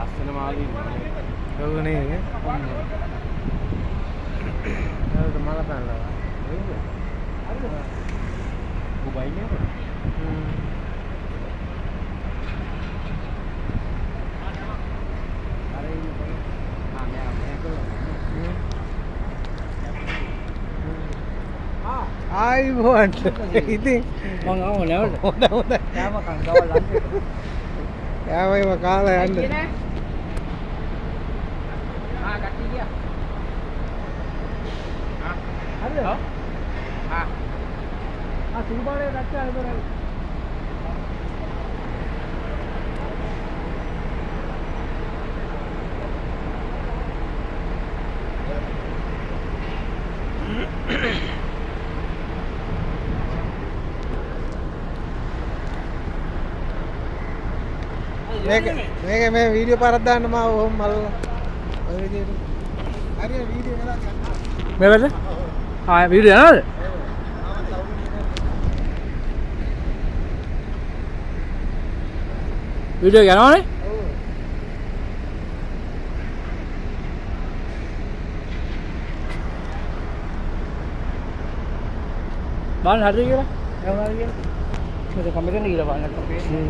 ලස්සන මාළු ඉන්නවා. ඔව් නේ. ඒකට මල පැනලා. ඌ බයින්නේ නේද? අර ඉන්න පොළ. ආ මෙයා මෙයා කළා. ආ ආයිබෝවන්. ඉතින් මං ආව නැවට. හොඳ හොඳ. කෑම කන් ගවල් ලන්ච් එක. කෑම ඒව කාලා යන්න. ආ කට්ටිය ගියා. ආ හරිද? ආ ආ සුළු පාරේ රච්චා නේද? මේක මේක මේ වීඩියෝ පාරක් දාන්න මාව ඔහොම මල්ලා. ඔය විදියට. හරියට වීඩියෝ කරලා ගන්න. මේ වැද? ආ වීඩියෝ යනවද? වීඩියෝ යනවනේ? ඔව්. බලන්න හරිද කියලා? යනවා හරි කියලා. මේක කම්පියුටර් කියලා බලන්න නැත්නම් පේන්නේ.